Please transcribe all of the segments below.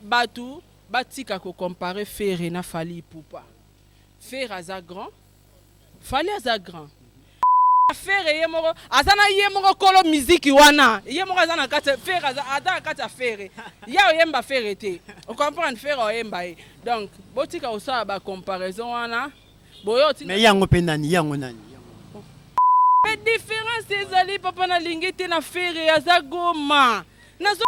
Batu batika ko comparer Ferre na Fally Ipupa. Ferre aza grand, Fally aza grand. Ferre ye moko aza na ye moko kolo miziki wana ye moko aza na kati Ferre aza aza na kati ya Ferre ye oyemba Ferre te o comprendre Ferre oyemba ye donc botika kosala ba comparaison wana boyo mais yango pe nani yango nani mais différence ezali papa nalingi te na Ferre aza Goma nazo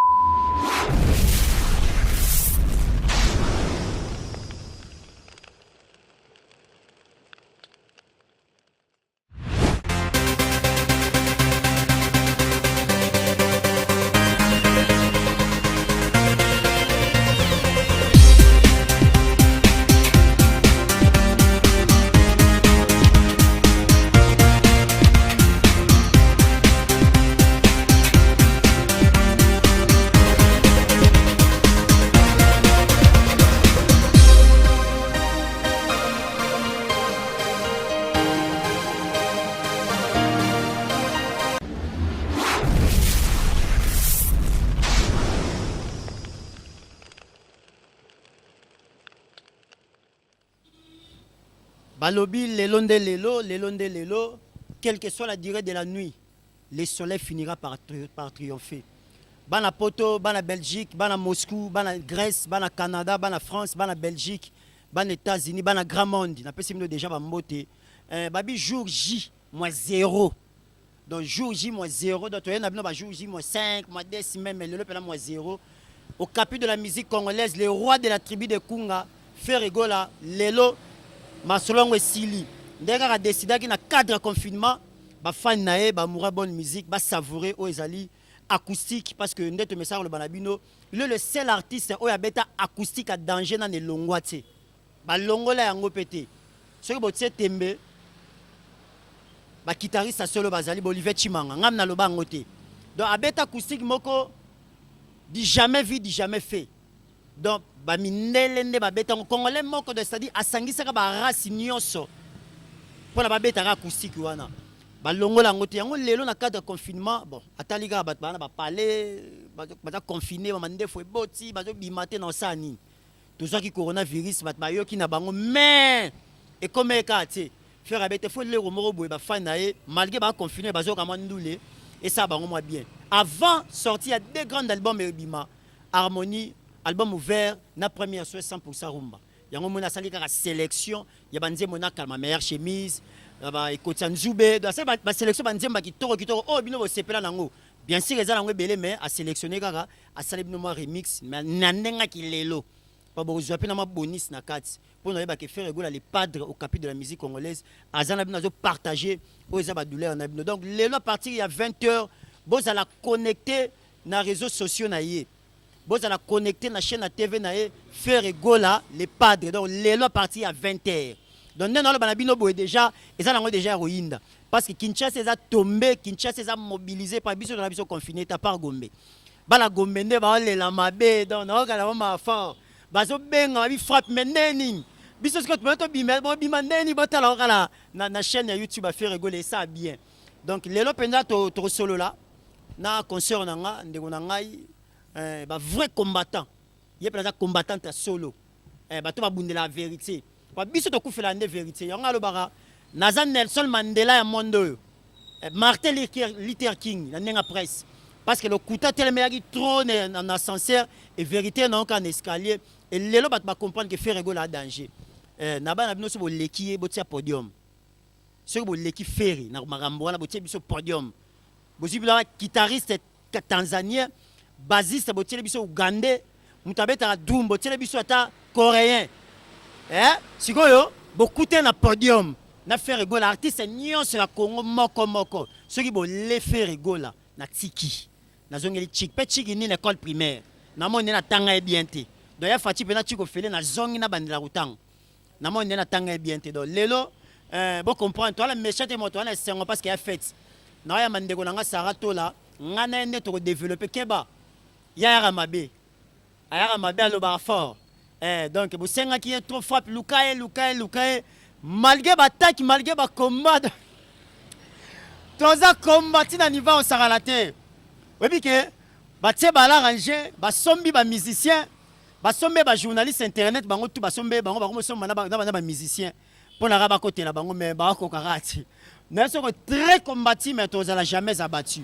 Balobi lelo nde lelo, lelo nde lelo, quelle que soit la durée de la nuit, le soleil finira par, par triompher. Bana Poto, bana Belgique, bana Moscou, bana Grèce, bana Canada, bana France, bana Belgique, bana Etats-Unis, bana grand monde. Napesi bino déjà ba mbote. Eh, babi jour J moins 0. Donc jour J moins 0, donc toye na bino ba jour J moins 5, moins 2 même lelo pena moins 0. Au capi de la musique congolaise, le roi de la tribu de Kunga, Ferre Gola, lelo masolo yango esili. Ndenge kaka decidaki na cadre ya confinement, ba fan na ye, ba amoureux bonne musique, ba savourer oyo ezali acoustique parce que nde tomesaka koloba na bino, il est le seul artiste oyo abeta acoustique ya danger nanu elongwa tse. Balongola yango pe te. Soki botie tembe, ba guitariste ya solo bazali, ba Olivier Tshimanga, ngam naloba yango te. Donc abeta acoustique moko du jamais vu, du jamais fait. Donc ba mindele nde babeta yango, congolais moko donc c'est-à-dire asangisaka ba race nionso pona babetaka acoustique wana. Balongola yango te. Yango lelo na cadre ya confinement, bon atali kaka bato baza na ba palais, baza confine, ba mandefu eboti, bazobima te na osala nini? Tozwaki coronavirus bato bayoki na bango mais ekomaki kaka te. Ferre abete faut lero moko boye ba fan na ye malgré ba confiner bazoyoka mwa ndule esala bango mwa bien. Avant sortie ya deux grandes albums ebima Harmonie album ouvert na première soin 100% rumba. Yango moni asali kaka selection ya ba nzembo na kalma meilleure chemise ba ekoti ya nzube donc asali ba selection ba nzembo ya kitoko kitoko oyo bino bosepela nango. Bien sûr eza nango ebele mais a selectionner kaka asali bino mwa remix mais na ndenge ya kilelo po bokozwa pe na mwa bonus na kati po na yeba ke Ferre Gola le padre au capi de la musique congolaise aza na bino azo partager oyo eza ba douleur na bino donc lelo à partir ya 20 heures bozala connecte na réseaux sociaux na ye bozala connecte na chaîne ya TV na ye Ferre Gola le padre donc lelo à partir ya 20 heures donc nde naloba na bino boye déjà eza nango déjà ya koyinda parce que Kinshasa eza tombe Kinshasa eza mobilisé par biso na biso confiné ta part Gombe bana Gombe nde baolela mabe donc nayoka na bango fort bazobenga babi frappe mais nde nini biso sikoyo tobima tobima bobima nde nini botala kaka na, na, na chaîne ya YouTube ya Ferre Gola esa bien donc lelo mpenza tokosolola na concert na nga ndeko na ngai eh, ba vrai combattant ye mpenza aza combattante ya solo eh, bato babundelaka verite Kwa biso tokufela nde verite. Yango alobaka naza Nelson Mandela ya monde oyo. Eh, Martin Luther King na ndenge presse. Parce que lokuta telemelaki trop na, na, na ascenseur et verite na yoka na escalier et lelo bato ba comprendre que Ferre Gola a danger. Eh, na bana bino so boleki ye botia podium. Soki boleki Ferre na makambo wana botie biso podium. Bozwi bilaka guitariste Tanzanien, basiste botiele biso Ougandais, moto abetaka drum botiele biso ata Coréen. Eh, sikoyo bokute na podium na Ferre Gola artiste nyonso ya Congo moko moko soki bole Ferre Gola na tiki nazongeli chik pe chiki nini école primaire namoni nde natanga ye bien te donc ya Fatshi mpe na chiko fele nazongi na bandela kotanga namoni nde natanga ye bien te donc lelo eh, bo comprendre toala méchant te moto wana esengo parce que ya fête naoyamba ndeko na nga Sarah Tola nga na ye nde toko développer keba ya yaka mabe ayaka mabe alobaka fort eh, donc bosengaki ye trop frappe luka ye luka ye luka ye malgré bataki malgré bacombat toza combat ntina niveau osakana te oyebi ke batie balarrange basombi bamusicien. Basombe bajournaliste internet, bango tu basombe bango, bakomosomba na bamusicien mpo na kaka bakotela bango, mais bakokaka te na soko très combattu, mais tozala jamais abattu.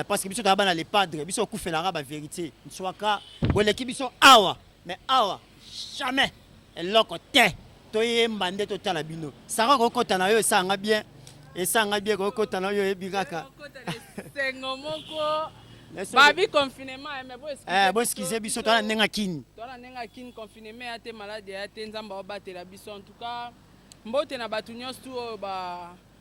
Parce que biso toza bana le padre, biso okufelaka bavérité nswaka boleki biso awa, mais awa jamais eloko te. Toyemba nde totala bino. Sara, kokota na yo esanga bien, esanga bien kokota na yo, oyebi kaka. Esengo moko babi confinement, mais bo Boexcuser biso, toza na ndenge akini. Toza na ndenge akini, confinement ya te, malade ya te, Nzambe aobatela biso. En tout cas, mbote na bato nyonso tu oyo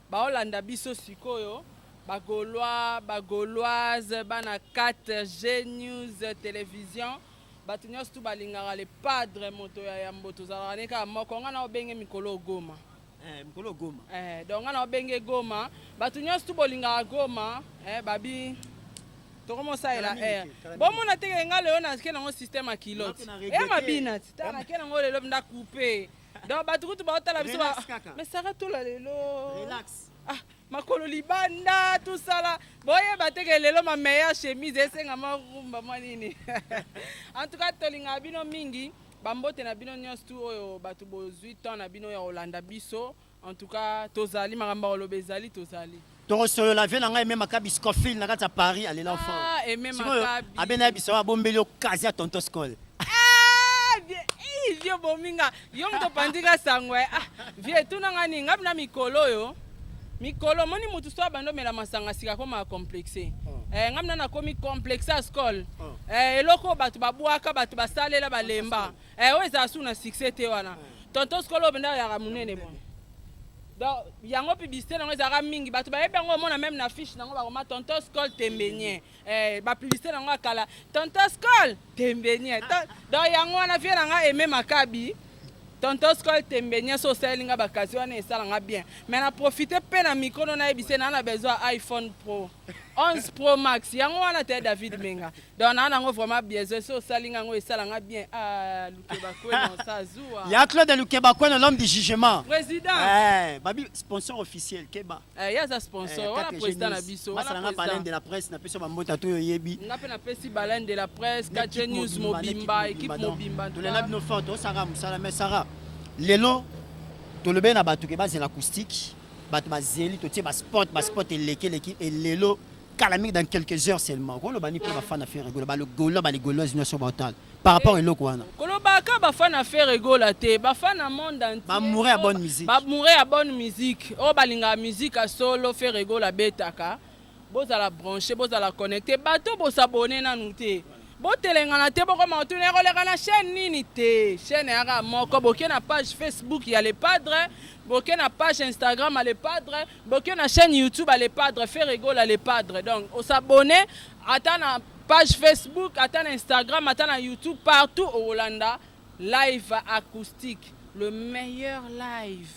baolanda biso sikoyo, Bagaulois, Bagauloise, bana 4G News Télévision, bato nyonso tu balingaka le padre, moto ya yambo. Tozalaka ne kaka moko. Nga na obenge mikolo Goma. Mikolo Goma. Donc nga na obenge Goma. Bato nyonso tu bolingaka Goma, babi tokomosalela air. Bomona teke nga lelo nake nango système ya culotte eya mabina ti tala, nake nango lelo nda coupe. Donc bato kutu baotala biso, mais sara tola lelo. Relax. Ah, makolo libanda, tosala boyeba teke lelo ma meilleure chemise esenga mwa rumba mwa nini. En tout cas, tolingaka bino mingi. Bambote na bino nyonso tu oyo bato bozwi temps na bino ya kolanda biso. En tout cas, tozali makambo ya koloba, ezali, tozali. Tokosolola. Vie na ngai ememaka Biscofield na kati ya Paris, alela fort. Abe na biso, abombeli yo kasi ya tonton Skol. Vie bominga yo moto opandika sango. Ah, vie, tunanga nini? Ngabi na mikolo oyo, mikolo omoni motu so abandi omela masanga sika akomaka complexe. Ngai mina nakomi complexe ya Skol. Eloko oyo bato babwaka, bato basalela, balemba, oyo ezala su na succès te wana, tonton Skol oyo mpenza oyaka monene. Bon, donc yango publicité nango ezalaka mingi, bato bayebi yango. Omona même na fiche nango bakoma "Tonton Skol tembenien". Bapublicité nango ya kala, "Tonton Skol tembenien". Donc yango wana, vie na nga Aime Makabi, tonton Skol tembenien. So osaleli nga bakasi wana, esalanga bien. Mais na profite mpe na micro no, nayebise naa na besoin ya iPhone Pro 11 Pro Max. Yango wana te, David Menga. Donc naa nango vraiment besoin. So osali nga yango, esalanga bien. Ah, Lukeba Kweno, sa zuwa. Ya Claude Lukeba Kweno, l'homme du jugement. Président. Babi sponsor officiel, keba. Ye aza sponsor wana, président na biso. Masalanga baleine de la presse, napesi bambota to oyebi. Nga mpe napesi baleine de la presse, 4G News mobimba, équipe mobimba. Tolela bino fort, tosaka mosala. Mais Sara, lelo tolobi na bato ke bazela acoustique. Bato bazeli, totie baspot, baspot eleki eleki. Elelo kala mingi, dans quelques heures seulement. Koloba ni mpo bafana Ferre Gola, balegaulois, balegauloise nyonso baotala par rapport eloko wana? Kolobaka bafana Ferre Gola te, bafana monde entier. Bamoureux ya bonne musique. Bamoureux ya bonne musique oyo balingaka musique ya solo Ferre Gola abetaka, bozala branché, bozala connecté. Bato bosabone nanu te, botelengana te, bokoma otuna ekoleka na chaîne nini te. Chaîne yaka moko. Boke na page Facebook ya Le Padre, boke na page Instagram ya Le Padre, boke na chaîne YouTube ya Le Padre, Ferre Gola Le Padre. Donc osabone ata na page Facebook, ata na Instagram, ata na YouTube, partout okolanda live acoustique, le meilleur live.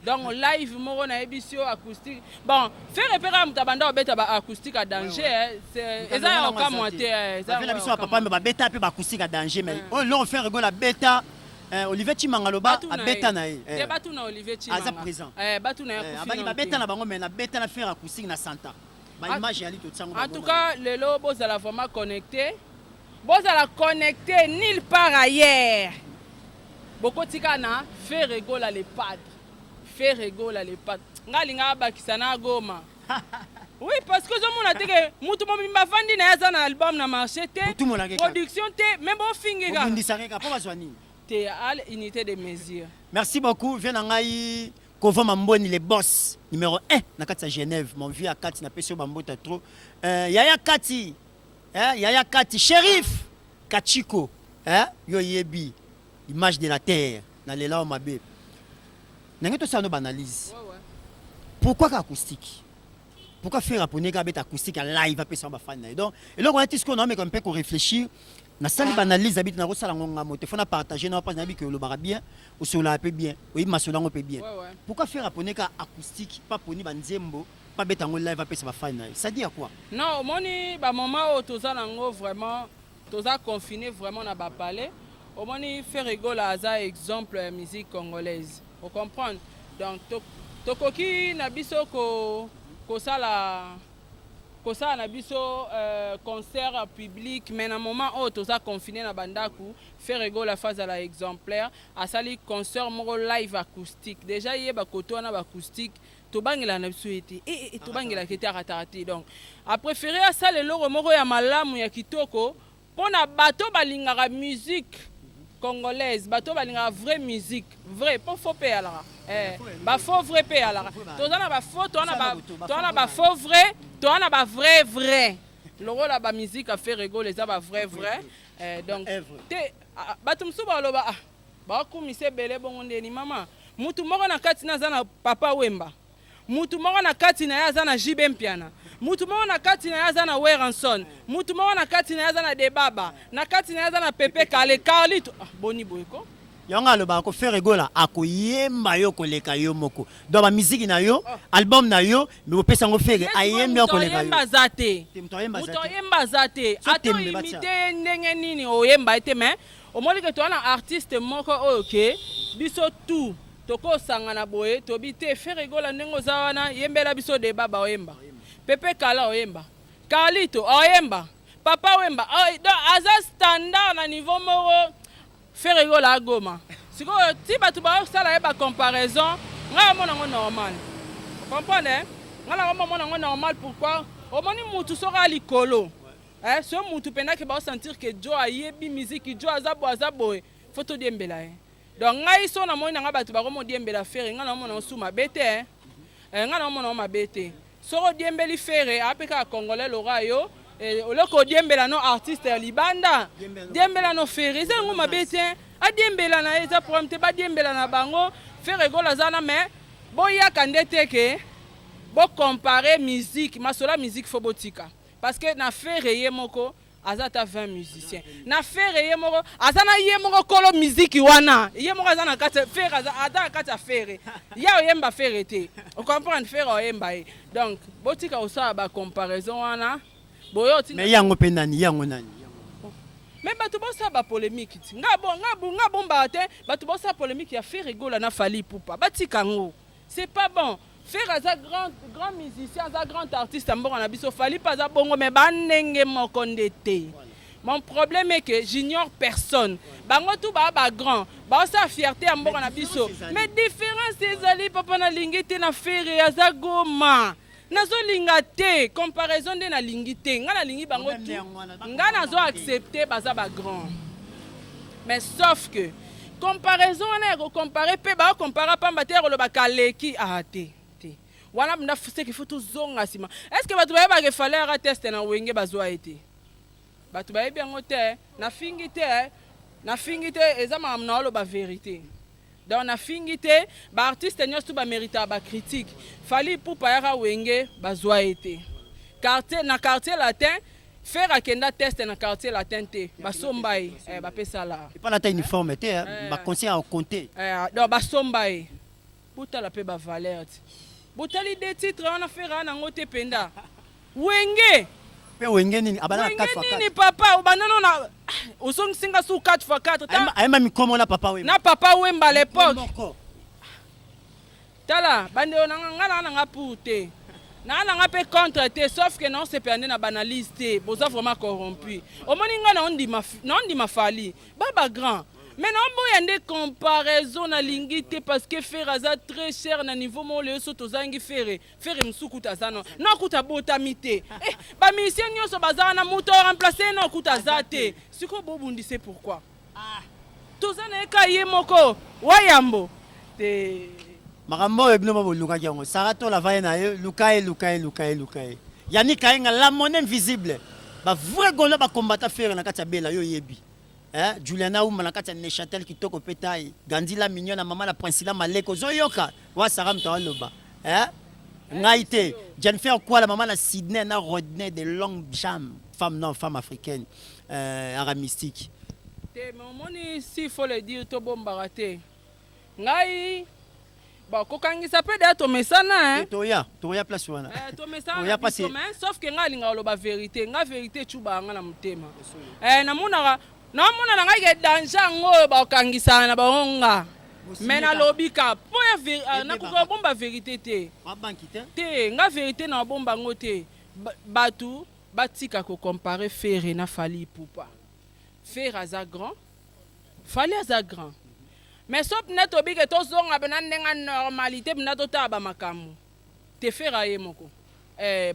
Donc live moko nayebisi yo, acoustique. Bon, Ferre mpe kaka moto abanda kobeta ba acoustique ya danger, eza ya kokamwa te. Na biso bapapa me babeta mpe baacoustique ya danger, mais oyo eloko Ferre Gola abeta, Olivier Chimanga aloba abeta na ye. Batuna Olivier Chimanga. Aza présent. Batuna ye. Abaki babeta na bango, mais nabeta na Ferre acoustique na santa baimage yali totiango. En tout cas, lelo bozala vraiment connecté, bozala connecté nulle part ailleurs. Bokotika na Ferre Gola le Padre, Ferre Gola le Padre. Nga alingaka abakisa na Goma, oui, parce que ozomona te ke mutu mobimba avandi na ye, aza na album na marché te, production te, mais bofingi kaka. Mpo bazwa nini? Te, al unité de mesure. Merci beaucoup, vie na ngai Kova Mamboni, le boss numéro 1 na kati ya Genève, mon vieux akati, napesi yo bambota trop. Yaya Kati, yaya Kati, shérif Kachiko, yo yebi image de la terre na lela oyo mabe ndenge tosala no baanalyse. Pourquoi ka acoustique? Pourquoi Ferre aponi ka abeta acoustique ya live, apesa bafani na ye? Donc eloko wana ti sikoyo naomeka mpe koréfléchir, nasali baanalyse abi te, nakosala yango ngamo te, fo na partage na mpasi. Nayebi ke olobaka bien, osololaka mpe bien, oyebi masolo yango mpe bien. Pourquoi Ferre aponi ka acoustique, pa poni banzembo pa beta yango live, apesa bafani na ye? Ça dit à quoi? Non, omoni bamoma oyo toza nango, vraiment toza confiné vraiment na bapalais. Omoni, Ferre Gola aza exemple ya musique congolaise, ocomprendre? Donc tokoki na biso kosala. Kosala na biso concert public, mais na moment oyo toza confine na bandako, Ferre Gola fa azala exemplaire, asali concert moko live acoustique. Déjà ye bakoto wana baacoustique, tobangelaka na biso ye te, e, e, tobangelaka ete arataka te. Donc apréféré asala eloko moko ya malamu, ya kitoko, mpo na bato balingaka musique congolaise, bato balingaka vraie musique, vrai, mpo faux mpe eyalaka, bafaux vrai mpe eyalaka. Toza na bafaux, toza na bafaux vrai, toza na bavrai vrai. Lokola bamusique ya Ferre Gola eza bavrai vrai, donc te bato mosusu baloba: "Ah, bakumisa ebele bongo ndeni." Mama, mutu moko na kati na aza na Papa Wemba, mutu moko na kati na ye aza na JB Mpiana, mutu moko na kati na ye aza na Werrason, mutu moko na kati na ye aza na Debaba, na kati na ye aza na Pepe Kale, Carlito. Ah, boni boye ko? Yango alobaka ko Ferre Gola akoyemba yo koleka yo moko. Donc bamiziki na yo, album na yo, me bopesa yango Ferre, ayembi yo koleka yo. Aza te. Moto oyemba aza te. Ata oimite ye ndenge nini, oyemba ye te. Mais omoni ke toza na artiste moko oyo ke biso tout tokosangana boye, tobi te: "Ferre Gola, ndenge oza wana, yembela biso Debaba." Oyemba Pepe Kala, oyemba Carlito, oyemba Papa Wemba. Donc aza standard na niveau moko. Ferre Gola agoma sikoyo ti bato baosala ye bacomparaison. Ngai amona yango normal, comprendre? Ngai nango momona yango normal. Pourquoi? Omoni mutu soki alikolo, so mutu mpendake baosentir ke jo ayebi miziki, jo aza boye, aza boye, fo todiembela ye. Donc ngai so namoni nanga bato bakomodiembela Ferre, ngai naomona osu mabe te, ngai naomona o mabe te. Soki odiembeli Ferre, ape kaka congolais lora yo, oloko odiembela no artiste ya libanda, diembela no Ferre, eza yango mabe te. Adiembela na ye, eza problème te. Badiembela na bango, Ferre Gola aza na. Mais boyaka nde te ke bocompare musique, masolo ya musique fo botika, parce que na Ferre ye moko aza ata 20 musicien. Na Ferre ye moko aza na ye moko kolo miziki wana, ye moko aza na kati. Ferre aza na kati ya Ferre, ye oyemba Ferre te, ocomprendre? Ferre oyemba ye. Donc botika kosala bacomparaison wana boyo. Mais yango mpe nani? Yango nani? Mais bato bosala bapolémique ti nga nga bombaka te. Bato bosala polémique ya Ferre Gola na Fally Ipupa, batika yango, c'est pas bon. Ferre aza grand, grand musicien, aza grand artiste ya mboka na biso. Fally mpe aza bongo, mais bandenge moko nde te. Mon problème est que j'ignore personne. Bango tu baa bagrand, baosala fierté ya mboka na biso, mais différence ezali. Papa, nalingi te. Na Ferre aza goma, nazolinga te comparaison nde nalingi te. Ngai nalingi bango tu, ngai nazo accepte baza bagrand, mais sauf que comparaison wana ya kocompare mpe baokompara pamba te, ya kolobaka aleki, ah te te, wana mnda seki fo tozonga nsima. Est ce que bato bayebaka efale yaka teste na Wenge, bazwa ye te? Bato bayebi yango te. Nafingi te, nafingi te, eza makambo na oloba vérité. Donc nafingi te. Baartiste nyonso tu baméritaka bacritique. Fally Ipupa yaka Wenge, bazwa ye te. Quartier na Quartier Latin, Ferre akenda teste na Quartier Latin te, basomba ye, bapesala. Epala ata uniforme te, baconseil ya koconte. Donc basomba ye. Botala mpe bavaleur ti botali de titre wana, Ferre aa nango te mpenza Wenge. Mpe Wenge nini? Abanda na Wenge 4 nini? Papa, obanda no na ozongisinga su 4 x 4. Ayemba mikomo na Papa Wemba. Na Papa Wemba à l'époque. Moko. Tala, bandeko nanga, nga naa nanga pour te, naa nanga mpe contre te, sauf que naosepela nde na baanalyse te. Boza vraiment corrompu. Omoni, nga naondima Fally ba bagrand, mais naoboya nde comparaison, nalingi te, parce que Ferre aza très cher na niveau moko. Leyo so tozangi Ferre, Ferre mosusu kuta aza no na kuta abotami te. Bamusicien nyonso baza wana, moto aremplace ye na kuta aza te. Sikoyo bobundise pourquoi? Toza na ye ka ye moko wayambo te. Makambo oyo bino bolukaki yango, Sara Tola vaye na ye, luka ye, luka ye, luka ye, luka ye. Yani Kayenga, la monnaie invisible, bavrai golo bakombata Ferre na kati ya bela yo oyebi. Eh, Juliana Umba na kati ya Neuchâtel, kitoko mpe tai Gandila Mignon na mama na Princila Maleko, ozoyoka wa Sara moto aloba, eh? Ngai te. Jennifer Kwala, mama na Sydney na Rodney de longue jambe, femme, non, femme africaine, aramistique. Te, mais omoni, s'il faut le dire, tobombaka te. Ngai bon, kokangisa mpe deya tomesana, hein. Toya place wana. Tomesana Oya na biso, mais sauf que ngai alingaka koloba vérité. Ngai vérité ecubaka nga na motema. Namonaka, naomona na ngai ke danger yango oyo bakokangisaka na bango nga, mais nalobi ka mpo ya nakoka kobomba vérité te. Babanki te. Te, nga vérité na obomba yango te. Bato batika kocomparer Ferre na Fally Ipupa. Ferre aza grand, Fally aza grand, mais so mpena tobike, tozonga mpena ndenge normalité, mpena totala bamakambo te. Ferre aye moko,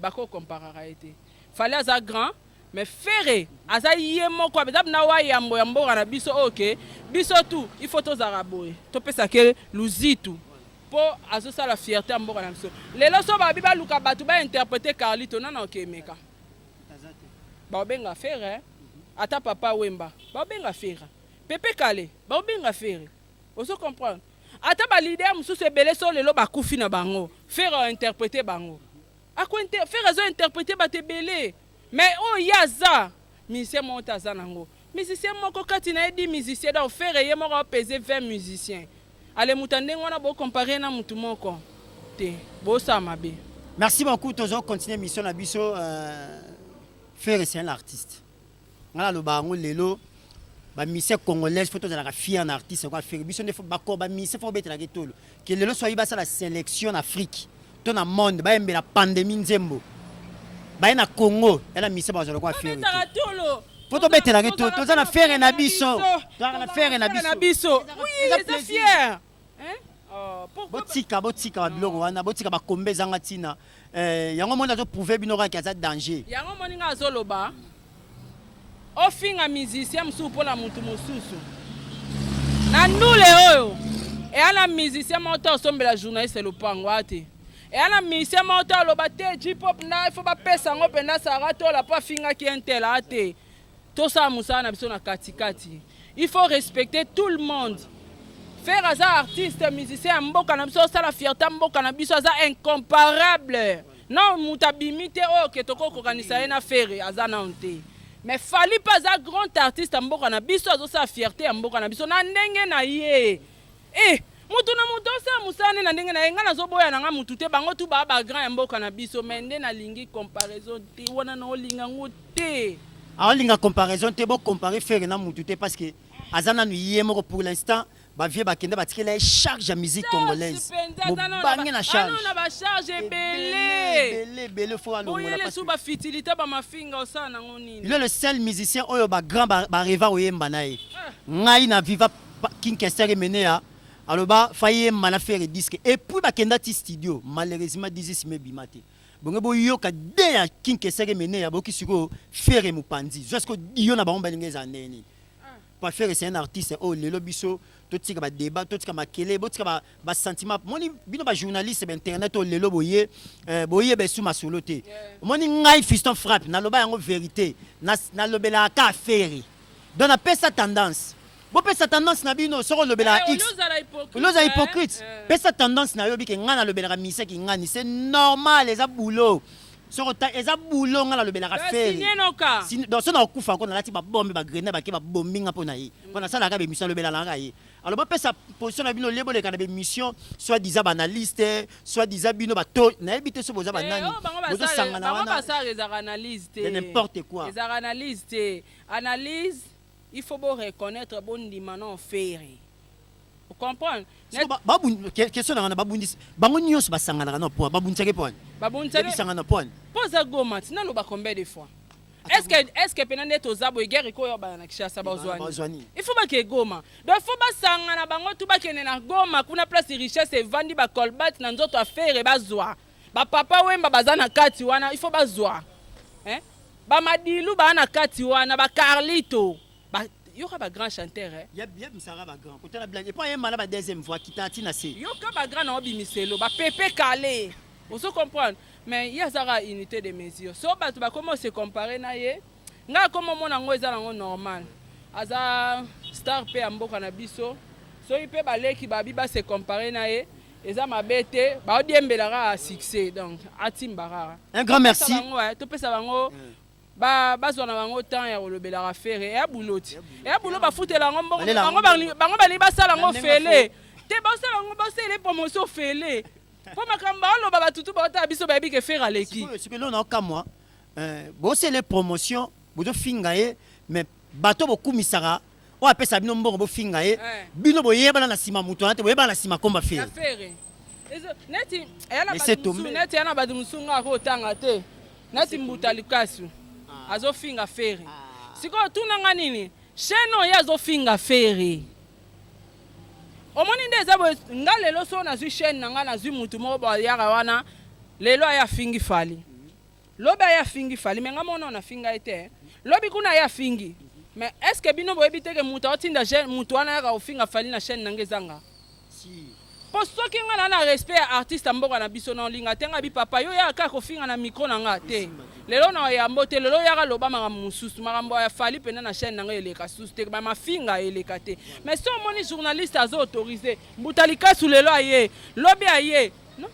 bakokomparaka ye te. Fally aza grand, mais Ferre aza ye moko, eza mpena wa yambo ya mboka na biso. Oyo ke biso tu, il faut tozalaka boye, topesake luzitu mpo azosala fierté ya mboka na biso. Lelo so babi baluka bato bainterpréter Carlito, nana okemeka, baobenga Ferre. Ata Papa Wemba, baobenga Ferre. Pepe Kale, baobenga Ferre. Ozo comprendre? Ata baleader mosusu ebele, so lelo bakufi na bango, Ferre ointerpréter bango. Ferre azointerpréter bato ebele, mais oyo ye aza musicien moko te, aza nango musicien moko kati na ye 10 musicien. Donc Ferre ye moko apese 20 musicien. Ale moto ya ndenge wana, bocomparer na motu moko te, bosala mabe. Merci beaucoup. Tozo continuer mission na biso. Ferre, c'est un artiste. Nga naloba yango lelo, bamusicien congolaise, faut tozalaka fier na artiste kwa Ferre. Biso nde bako bamusicien, faut obetelaka etolo ke lelo so ayi basala sélection na Afrique to na monde, bayembela pandémie nzembo, baye na Congo ya na musicien bazala kwa Ferre. Faut tobetelaka etolo, toza na Ferre na biso, tozalaka na Ferre na biso. Eza fier. Botika, botika babiloko wana, botika bakombe ezanga ntina. Yango moni azoprouver bino kaka aza danger. Yango moninga azoloba, ofinga musicien mosusu mpona motu mosusu na ndule oyo eya na musicien moko te osombela journaliste lopango aya te. Eya na musicien moko te aloba te J-pop nda ifo bapesa yango mpenza Sara Tola mpo afingaki un tel aya te. Tosala mosala na biso na katikati, il faut respecter tout le monde. Ferre aza artiste musicien ya mboka na biso, osala fierté ya mboka na biso, aza incomparable. Non, moto abimi te oyo ke tokokokanisa ye na Ferre, aza nano te. Mais Fally mpe aza grand artiste ya mboka na biso, azosala fierté ya mboka na biso na ndenge na ye. E motu na moto osala mosala nde na ndenge na ye. Ngai nazoboya na ngai motu te, bango tu baa bagrand ya mboka na biso, mais nde nalingi comparaison te wana, na olinga yango te. Aolinga comparaison te. Bocomparer Ferre na mutu te, parce que aza nanu ye moko pour l'instant. Bavieux bakende, batikela ye charge ya musique congolaise, mobange na charge. Na bacharge ebele. Ebele ebele, faut alongola. Oyele su bafutilité, bamafinga, osala nango nini? Il est le seul musicien oyo bagrand barêva oyemba na ye. Ngai na viva King Kester Emeneya aloba fa yemba na Ferre disque, et puis bakenda ti studio, malheureusement dizisi ebima te. Bongo boyoka de ya King Kester Emeneya, boyoki sikoyo Ferre mopanzi zwa sikoyo dio na bango, balingi ezala ndenge nini? Pa Ferre, c'est un artiste oyo lelo biso totika badébat, totika makele, botika basentiment. Moni bino bajournaliste bainternet oyo lelo boye, boyeba esu masolo te. Omoni ngai Fiston Frappe, naloba yango vérité, nalobelaka ka Ferre. Donc napesa tendance, bopesa tendance na bino. Soki olobelaka x, oloza hypocrite. Pesa tendance na yo, bike ngai nalobelaka misaki ngani, c'est normal, eza boulot. Soki eza boulot, ngai nalobelaka Ferre. Donc so nakokufa ko nalati babombe, bagrenade, bake babombi nga mpo na ye, mpo nasalaka bémission, alobelaka ye. Alors bopesa position na bino, lie boleka na bémission, soit disant baanalyste, soit disant bino bato, nayebi te so boza banani, bozosangana wana. Ezalaka analyse te. N'importe quoi. Ezalaka analyse te. Analyse, il faut bo reconnaître, bondima na Ferre, comprendre. Question na nga, babundisi bango nyonso basanganaka na po babundisaki po wani? Babundisaki na po wani? Mpo aza Goma. Tina loba combien de fois? Est ce que pena nde toza boye, guerre ekoyo bana na Kinshasa bazwani, il faut bake Goma. Donc il faut basangana bango tu, bakende na Goma kuna, place richesse evandi, bacolbat na nzoto affaire, bazwa bapapa Wemba baza na kati wana, il faut bazwa bamadilu baa na kati wana, bacarlito ba, yoka bagrand chanteur, eh? Yebisaka bagrand kotala blague, epo ayemba na ba deuxième voix, kita ntina se. Yoka bagrand na obimiselo bapepe kale, ozo comprendre? Mais ye azaka unité de mesure. So bato bakoma ose comparer na ye, ngai akoma omona yango eza nango normal. Aza star mpe ya mboka na biso. Soki mpe baleki babi base comparer na ye, eza mabe te, baodiembela kaka succès, donc atimba kaka. Un grand merci. Topesa bango bazwa na bango temps ya kolobelaka Ferre. Eya bulo ti, eya bulo, bafutela yango mbongo. Bango balingi basala yango fele te, basala yango, basala promotion fele, mpo makambo baoloba, batutu baotala biso, bayebi ke Ferre aleki. Sikoyo lelo naokamwa, bosele promotion, bozofinga ye, mais bato bokumisaka oyo apesa bino mbongo, bofinga ye. Bino boyebana na nsima moto wana te, boyebana na nsima komba Ferre. Neti eya na bato mosusu nga akotanga te. Nati mbuta likasu azofinga Ferre. Sikoyo tuna nga nini? Chaîne oyo ye azofinga Ferre. Omoni nde eza boye, nga lelo soki nazwi chaîne na nga, nazwi mutu moko boye ayaka wana, lelo aye afingi Fally. Lobi aye afingi Fally mais nga moko nanu nafinga ye te. Lobi kuna aye afingi. Mais est ce que bino boyebi te que mutu aotinda jeune mutu wana ayaka kofinga Fally na chaîne na nga eza nga? Po soki nga na na respect ya artiste ya mboka na biso na olinga te nga bi papa yo yaka kaka kofinga na micro na nga te lelo na oyambo te lelo yaka loba makambo mosusu makambo ya Fally penda na chaine na nga eleka susu te ba mafinga eleka te mais soki omoni journaliste azo autorise mbuta likasu lelo aye lobi aye non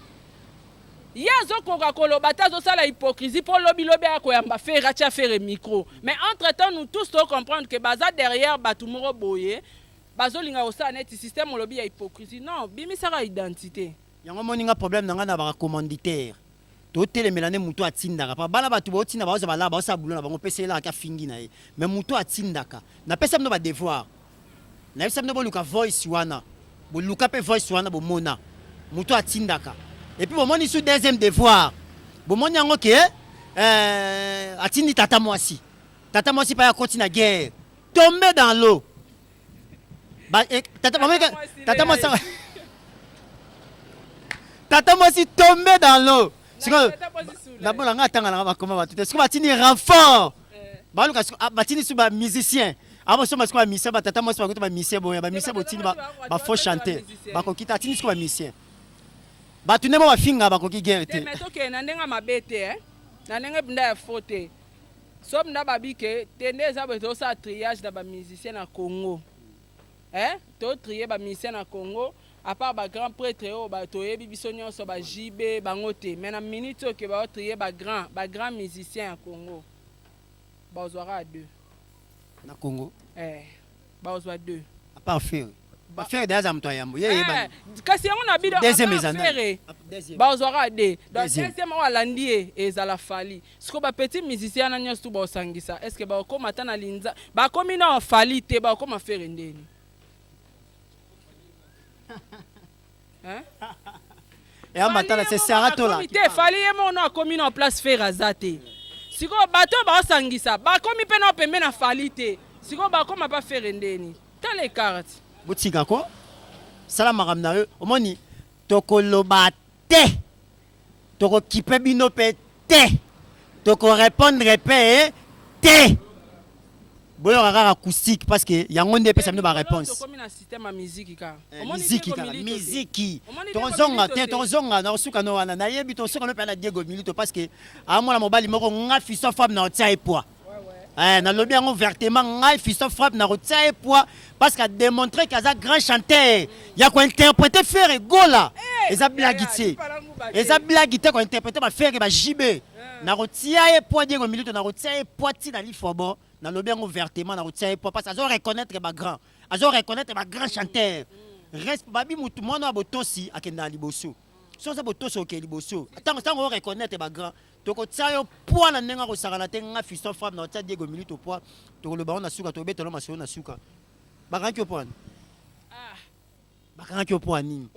ye azokoka koloba te azosala hypocrisie po lobi lobi aya koyamba Ferre atia Ferre micro mais entre temps nous tous to comprendre que baza derrière batu moko boye Bazolinga kosala neti système olobi ya hypocrisie non bimisaka identite. Yango omoni nga problème na nga na ba commanditaire totelemela nde mutu atindaka pa bana batu botinda baoza balaa baosala boulot na bango pesa ye laka afingi na ye mais mutu atindaka napesa bino ba devoir nayebisa bino boluka voice wana boluka pe voice wana bomona mutu atindaka epuis bomoni su deuxième devoir bomoni yango ke euh, atindi tata mwasi tata mwasi pa akoti na guerre tombe dans l'eau Ba, eh, tata mama tata mwasi tata mwasi tombe dans l'eau sikoyo nabola nga atanga nanga bakoma bato te sikoyo batindi renfort eh. baluka ah, batindi su bamusicien abosomba sikoyo bamusicien batata mwasi bakuta bamusicien boya bamusicien botindi bafaux chanteur bakoki te atindi sikoyo bamusicien bato nde mo bafinga bakoki guerre te tokende na ndenge mabe te eh. na ndenge mpenza ya faux te Sob nda babi ke te nde eza boye tozosala triage na ba musiciens na Congo eh to trier ba musiciens na Congo à part ba grand pretre oyo ba toyebi biso nionso ba JB bango te mais na minute oyo ke bao trier ba grand ba grand musiciens ya Congo bazwa kaka deux na Congo eh bazwa deux à part Ferre Ba Ferre deja aza moto ya yambo ye eyebani. Eh, kasi yango na bino deuxième eza Ferre bazwaka de donc deuxième oyo alandi ye ezala Fally siko ba petit musicien wana nyonso tu baosangisa est ce que bakokoma ata na linza bakomi na Fally te bakokoma Ferre ndeni hein ya matala c'est Sarah Tola te Fally ye moko no akomi na place Ferre aza te sikoyo bato oyo baosangisa bakomi mpe na pembe na Fally te sikoyo bakoma pa Ferre ndeni Tala ecart. Botika ko sala makambo na yo omoni tokoloba te toko kipe bino pe te toko repondre pe te boyoka kaka acoustique parce que yango nde epesa bino ba réponse tokomi na système ya miziki kaka eh, miziki kaka miziki tokozonga te tokozonga na kosuka no wana nayebi tokosuka no mpe na Diego Milito parce que amona mobali moko nga fiso femme na otia ye poids Eh, nalobi yango ouvertement ngai fiston frappe na kotia ye poids parce que ademontre ke aza grand chanteur ya kointerprete Ferre Gola eh, eza blague te eza blague te kointerprete ba Ferre ba JB eh. na kotia ye poids Diego Milito na kotia ye poids ti na lifobo nalobi yango ouvertement na kotia ye poids parce que azo reconnaître ba grand azo reconnaître ba grand chanteur reste babi mutu mwana ya botosi akendaka liboso soki oza botosi okende liboso ntango ntango o reconnaître ba grand Toko tia yo poids na ndenge akosakana te nga fiston frappe na tia Diego Milito poids tokoloba yango na suka tokobeta no masolo na suka bakangaki yo poids ah. Bakangaki yo poids nini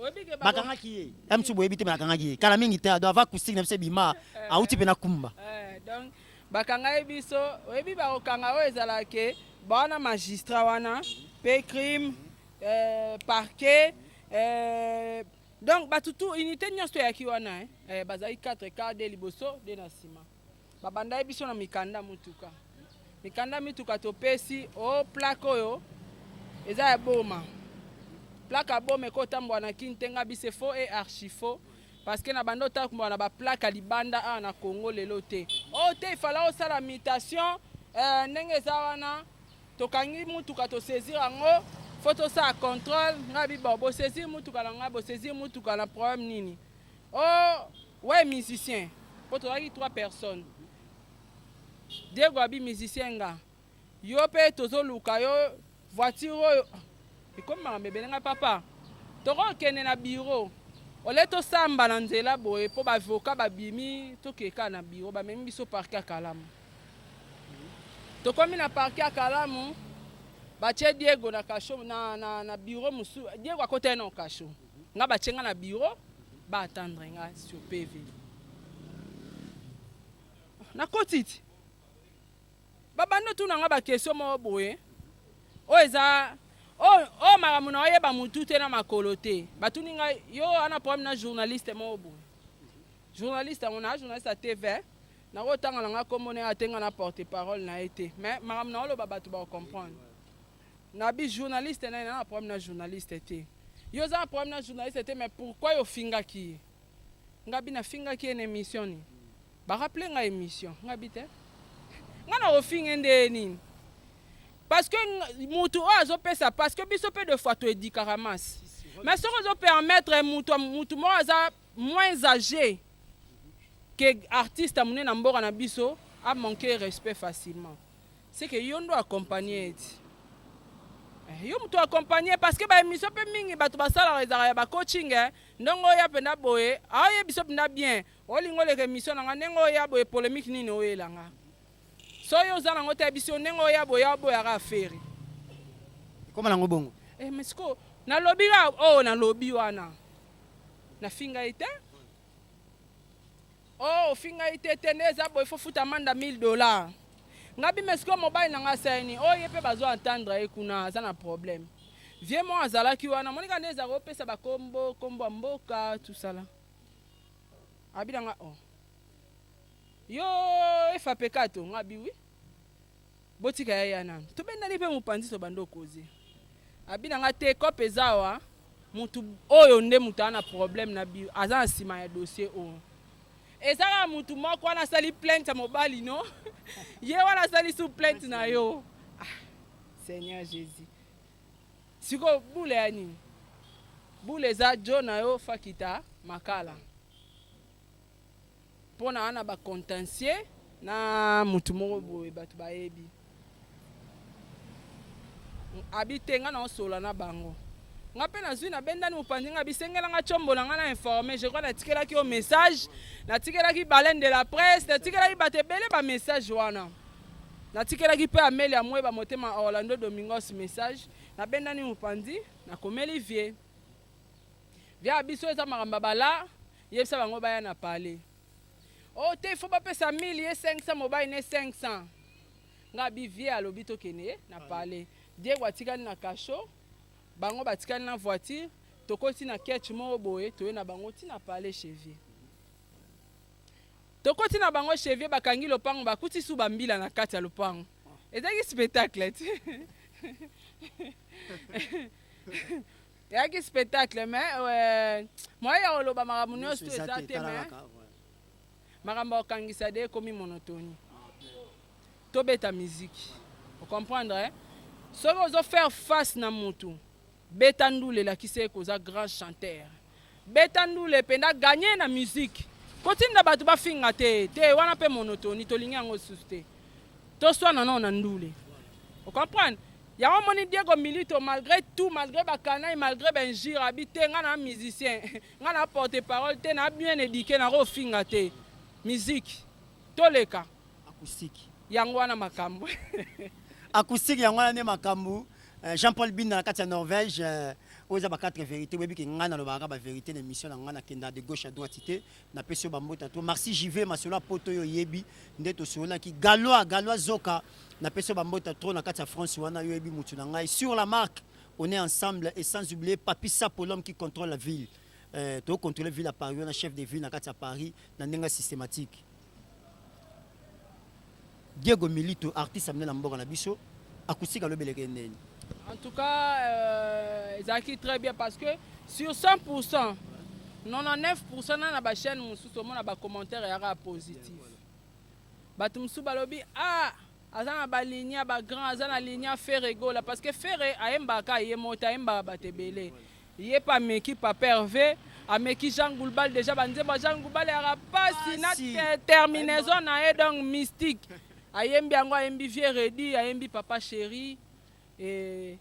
bakangaki ye ya mosusu boyebi te me bakangaki ye kala mingi te donc ava acoustique na biso ebima eh. Auti mpe na kumba eh, donc bakanga ye biso oyebi bakokanga oyo ezalaka ke bawana magistrat wana pe crime eh, parquet eh, Donc batu tout unité nionso toyaki wana eh, eh bazalaki 4 car de liboso de na sima. Babandaki biso na mikanda mutuka. Mikanda mituka topesi o oh, plaque oyo eza ya boma. Plaque ya boma ekotambola na kin te nga bise faux et archi faux parce que na banda otambola na ba plaque ya libanda awa na Congo lelo te. Oh te il fallait osala mutation eh, ndenge eza wana Tokangi mutuka to saisir yango faut tosala controle nga bi bon bo saisir mutuka na nga bo saisir mutuka na problème nini oh ouais musicien po tozalaki trois personnes Diego abi musicien nga yo pe tozoluka yo voiture oyo ekomi makambo ebele nga papa tokokende na bureau ole tosamba na nzela boye po ba avocat babimi tokeka na bureau bamemi biso parquet ya Kalamu Tokomi na parquet ya Kalamu, batie Diego na cachot na, na, na bureau mosusu. Diego akotaki na cachot, nga batie nga na bureau, ba attendre nga sur PV. Nakoti ti babandi otuna nga baquestion moko boye oyo eza oyo makambo na oyeba mutu te na makolo te. Batuni ngai: yo wana problème na journaliste moko boye? Journaliste yango na journaliste ya TV, nakotanga na nga nkombo na ye atenga na porte parole na ye te, mais makambo na oloba, bato bakocomprendre. Nabi journaliste na ye na problème na journaliste te. Yo oza na problème na journaliste te, mais pourquoi yo ofingaki ye? Ngabi nafingaki ye na émission nini? Barappeler nga émission. Ngabi te, nga na kofinge nde nini? Parce que mutu oyo azopesa, parce que biso mpe de fois toéduquaka masse, mais soki ozopermettre mutu moko aza moins âgé que artiste monene na mboka na biso amanque respect facilement, c'est que yo ndo accompagne eti yo moto accompagne, parce que baémission mpe mingi bato basalaka ezalaka ya bacoaching. Ndenge oya mpenza boye, aoyebi biso mpenza bien, olingi oleka émission na nga, ndenge oya boye, polémique nini oyelanga? So oyo oza nango te, biso ndenge oya boye, aboyaka affaire. Ekoma nango bongo. Eh, mais siko nalobi ka oyo nalobi wana, nafinga ye te. Oyo ofinga ye te te, nde eza boye, fo futa manda 1000 $. Nga bime sikoyo, mobali na nga asali oyo, ye mpe bazo entendre ye kuna, aza na problème. Vie moko azalaki wana, monika nde ezalaka opesa bakombo, kombo ya mboka, tusala abi na nga: oh, yo efapeka to nga bi wi, botika ya ya nanu, tobendani mpe mopanzi, tobanda okoze. Abi na nga te, kope eza awa, mutu oyo nde moto aza na problème na bi, aza na nsima ya dossier oyo. Eza kaka mutu moko wana asali plainte ya mobali no, ye wana asali su plainte na yo. Ah, Seigneur Jésus! Sikoyo bule ya nini? Bule eza jo na yo fakita makala mpo na wana bacontentieux na mutu moko boye, bato bayebi. Abi te, nga na osola na bango. Nga mpe nazwi, nabendani mopanzi. Nga bisengelanga tiombo na nga na informe. Je crois natikelaki yo message, natikelaki Baleine de la Presse, natikelaki bato ebele bamessage wana, natikelaki mpe Amelia Mweba Motema, Orlando Domingos message. Nabendani mopanzi, nakomeli vie vie ya biso eza makambo ya bala, yebisa bango baya na palais. O te, ifo bapesa 1000, ye 500, mobali ne 500. Nga bi vie alobi tokende na palais. Diego atikali na cachot, bango batikali na voiture. Tokoti na ketch moko boye, toye na bango ntina palais chez vie. Tokoti na bango chez vie, bakangi lopango, bakuti su bambila na kati ya lopango. Ezalaki spectacle ti, eyaki spectacle, mais moyen ya koloba makambo nyonso to eza te. Mais makambo ya kokangisa de ekomi monotonie. Tobeta miziki, ocomprendre, eh? Soki ozofaire face na mutu, beta ndule, elakisi ye koza grand chanteur. Beta ndule mpenza, gagne na musique. Kotinda bato bafinga te te wana mpe monotonie, tolingi yango lisusu te. Toswana nao na ndule, ocomprendre? Yango moni Diego Milito, malgré tout, malgré bakanai, malgré bainjure, abi te, nga na musicien, nga na porte parole te, na bien éduqué, nakofinga te. Musique toleka. Acoustique. Yango wana makambo. Acoustique, yango wana nde makambo. Jean-Paul Binda na kati ya Norvège, oyo eza ba 4 vérité. Oyebi ke ngai nalobaka bavérité na émission na ngai, nakenda de gauche à droite te. Napesi yo bambota to merci. Jive masolo ya poto oyo oyebi nde tosololaki. Galois, Galois Zoka, napesi yo bambota trop na kati ya France wana. Yo oyebi mutu na ngai sur la marque, on est ensemble. Et sans oublier Papi Sapo, l'homme qui contrôle la ville, tocontrôle ville ya Paris wana, chef de ville na kati ya Paris na ndenge systématique. Diego Milito, artiste amene na mboka na biso, acoustique alobeleke ndeni? En tout cas, ezalaki très bien, parce que sur 100%, 99% na bachaîne mosusu omona bacommentaire eyaka positif. Bato mosusu balobi: ah, aza na baligne ya bagrand, aza na ligne ya Ferre Gola, parce que Ferre ayembaka ye moto, ayembaka bato ebele. Ye mpe ameki Papa Hervé, ameki Jean Goulbal. Déjà banzembo ya Jean Goulbal yaka pasi na terminaison na ye, donc mystique. Ayembi yango, ayembi Vieux Redi, ayembi Papa Chéri, et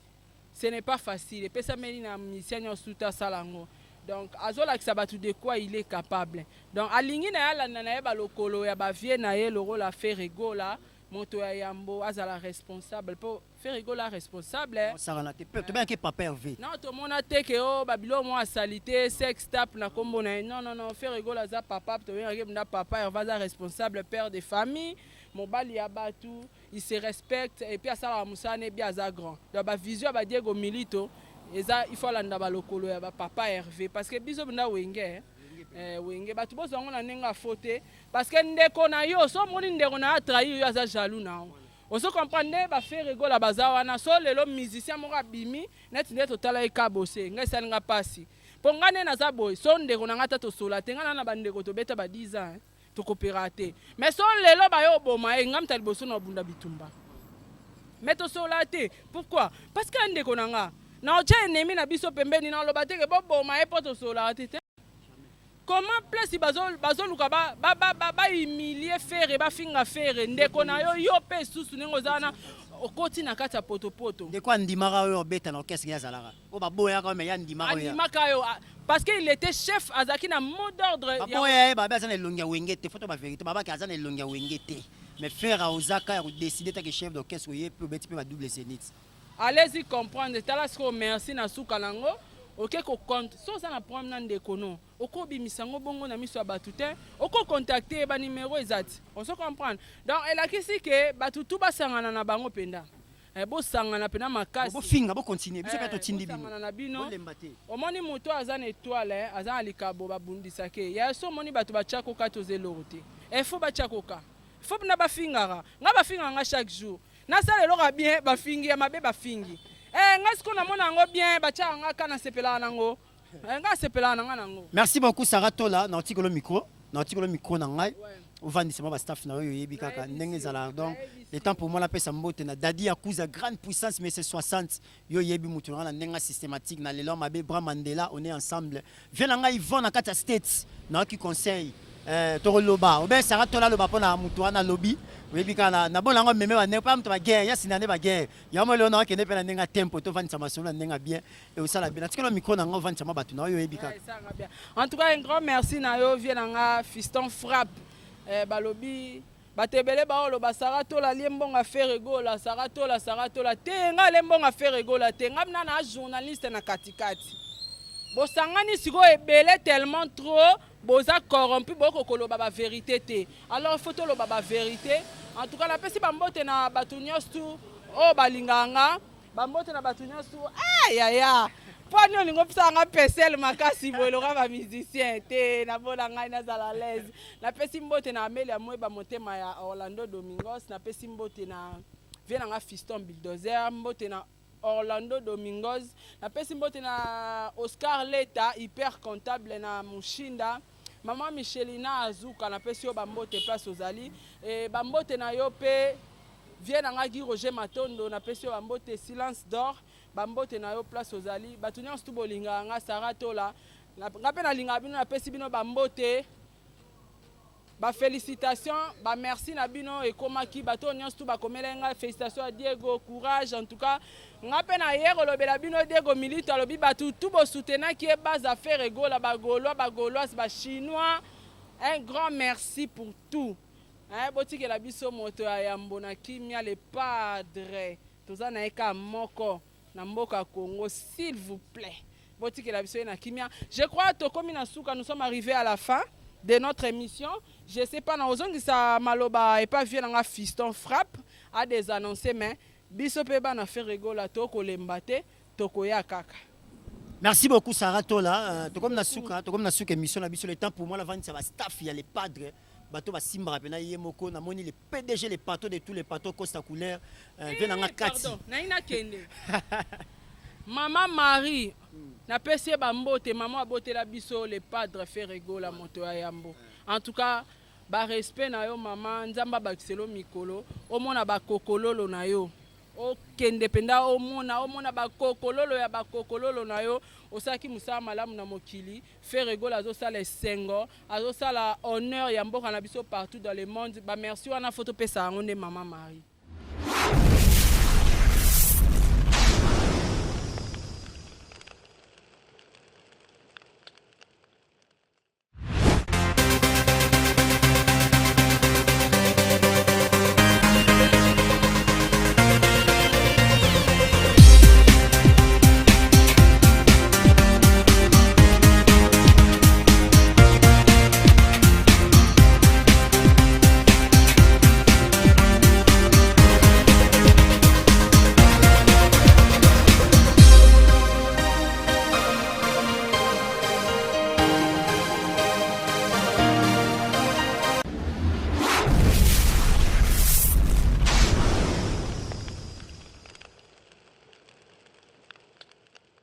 ce n'est pas facile. Epesameli na musicien nyonso te asala yango. Donc azolakisa bato de quoi il est capable. Donc alingi na ye alanda na ye balokolo ya bavie na ye lokola Ferre Gola. Moto ya yambo azala responsable, mpo Ferre Gola responsable. Osakana te, tobengaki Papa Hervé. Non, tomona te ke o babilo mwa asali te sex tap na nkombo na ye. Non, non, non, Ferre Gola aza papa, tobengaki mna Papa Hervé, aza responsable, père de famille, mobali ya bato, il se respecte et puis asalaka mosala na ye bien, aza grand. Donc bavision ya baDiego Milito eza, il faut alanda balokolo ya bapapa Hervé, parce que biso mpenza Wenge, Wenge, bato bozwa yango na ndenge afo te, parce que ndeko na yo, so omoni ndeko na yo atrahir yo, aza jaloux na yo. Ozo comprendre nde baFerre Gola baza wana. So lelo musicien moko abimi neti nde totala ye kabose, ngai esalinga mpasi, mpo ngai nde naza boye. So ndeko na ngai ata tosola te, ngai na na bandeko tobeta ba 10 ans, tokopera te, mais so lelo baye oboma ye, ngai muta liboso na obunda bitumba. Mais tosola te, pourquoi? Parce que ndeko na nga na otya ennemi na biso pembeni, na oloba te ke boboma ye mpo tosolaka te te. Comment place bazoluka bahumilie Ferre, bafinga Ferre, ndeko na yo, yo mpe susu ndenge oza wana, okoti na kati ya potopoto. Ndeko andimaka oyo obeta na orchestre, ye azalaka oyo baboyaka, mais ye andimaka oyo. Andimaka yo parce que il était chef, azalaki na mot d'ordre. Baboya ye, babe aza na elongi ya Wenge te. Foto bavérité, babaki aza na elongi ya Wenge te, mais Ferre ozaka ya kodécider take chef d'orchestre, oye mpe obeti mpe badouble zénith. Allez-y comprendre. Tala sikoyo, merci na suka nango oke kocompte. So oza na problème na ndeko no, okobimisa yango bongo na miso ya bato te, okocontacte ye, banimero eza ti ozo comprendre. Donc elakisi ke bato tu basangana na bango mpenza, bosangana mpenza makasi. Bofinga, bocontinue, biso mpe totindi bino. Bosangana na bino. Bolemba te. Omoni moto aza na étoile, aza na likabo, babundisaki ye. Ya so omoni bato batya koka te, oza eloko te. Efo batya koka, fo mpena bafingaka nga, bafingaka nga chaque jour. Nasala eloko ya bien, bafingi, ya mabe bafingi. Nga sikoyo namona yango bien, batiaka nga ka, nasepelaka nango. Nga asepelaka na nga nango. Merci beaucoup, Sara Tola. Na otikolo micro, na otikolo micro na ngai, ovandisa mwa bastaff na oyo oyebi kaka ndenge ezalaka. Donc le temps pour moi napesa mbote na Dadi Yakuza, grande puissance, mais c'est 60. Yo oyebi mutu na ngai na ndenge systématique na lelo mabe Bra Mandela, on est ensemble. Vie na ngai Yvon na kati ya States, nayoki conseil, tokoloba obe Sara Tola aloba mpona mutu wana alobi, oyebi kaka na bona yango meme bandenge mpa moto baguerre ya sinda nde baguerre yango. Lelo nakende mpe na ndenge ya tempo, tovandisa masolo na ndenge ya bien, eosala bien. Natikala micro na ngai, ovandisa mwa bato na oyo oyebi kaka. En tout cas, un grand merci na yo, vie na nga Fiston Frappe. Balobi bato ebele baoloba Sara Tola alie mbongo Ferre Gola, Sara Tola, Sara Tola te. Nga alie mbongo Ferre Gola te. Nga mina na journaliste na katikati. Bosangani sikoyo ebele, tellement trop boza corrompu, bokoki koloba bavérité te. Alors faut toloba bavérité. En tout cas, napesi bambote na bato nyonso tu oyo balingaka nga, bambote na bato nyonso. Ah, yaya, mpo ani olingi opesaka nga pesele makasi boye loka bamusicien te? Nabola ngai nazala l'aise. Napesi mbote na Amelia Mweba, motema ya Orlando Domingos. Napesi mbote na vie na nga Fiston Bulldozer, mbote na Orlando Domingos. Napesi mbote na Oscar Leta, hyper comptable na Mushinda. Mama Michelina Azuka, napesi yo bambote place ozali. Bambote na yo mpe, vie na ngai Gi Roger Matondo, napesi yo bambote. Silence d'or, bambote na yo place ozali. Bato nyonso tu bolingaka nga Sara Tola, nga mpe nalingaka bino, napesi bino bambote, bafélicitation, bamerci na bino ekomaki. Bato oyo nyonso tu bakomelai ngai félicitation ya Diego, courage. En tout cas, nga mpe naye kolobela bino, Diego Milito alobi bato tu bosoutenaki ye, base affaire egola, bagaulois, bagauloise, bachinois, un grand merci pour tout. Botikela biso moto ya yambo na kimia. Le padre toza na ye kaka moko na mboka Congo. S'il vous plaît, botikela biso ye na kimia. Je crois tokomi na suka, nous sommes arrivés à la fin de notre émission. Je sais pas na ozongisa maloba epa vie na nga Fiston Frappe a des annoncé, mais biso mpe bana Ferre Gola tokolemba te, tokoya kaka. Merci beaucoup, Sarah Tola. Tokomi na suka émission na biso. Le temps pour moi navandisa bastaff ya le padre, bato basimbaka mpena ye moko. Namoni le PDG, le patron de tous les patrons, Costa Couleur, vie na nga kati. Nayi nakende. Mama Marie, napesi ye bambote. Mama abotela biso le padre Ferre Gola, moto ya yambo. En tout cas, barespect na yo mama, Nzambe abakiselo mikolo, omona bakokololo na yo, okende mpenza omona, omona bakokololo ya bakokololo na yo. Osalaki mosala malamu na mokili. Ferre Gola azosala esengo, azosala honneur ya mboka na biso partout dans le monde. Bamerci wana fo topesa yango nde mama Marie.